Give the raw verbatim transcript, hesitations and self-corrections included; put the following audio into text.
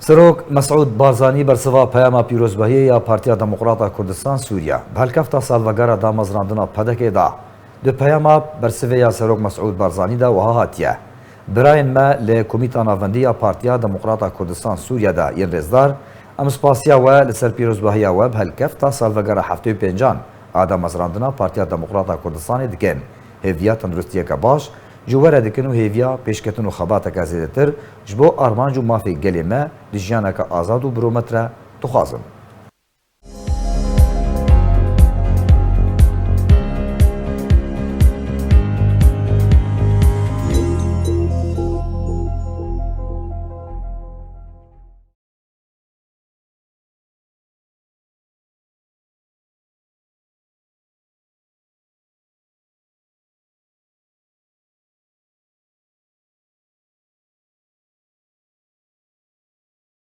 Serok Mesûd Barzanî bersiva peyama pîrozbahiyê ya Partiya Demokrata Kurdistan Sûriye bi helkefta salvegera damezrandina P D K'ê da. Di peyama bersivê ya Serok Mesûd Barzanî de wiha hatiye: Birayên me li Komîta Navendî ya Partiya Demokrata Kurdistan Sûriye de yên rêzdar, em spasiya we li ser pîrozbahiya we bi helkefta salvegera heftê û pêncan a damezrandina Partiya Demokrata Kurdistanê dikin. Hêviya tenduristiyeke baş ji we re dikin û hêviya pêşketin û xebateke zêdetir ji bo armanc û mafê gelê me di jiyaneke azad û biromet re dixwazin.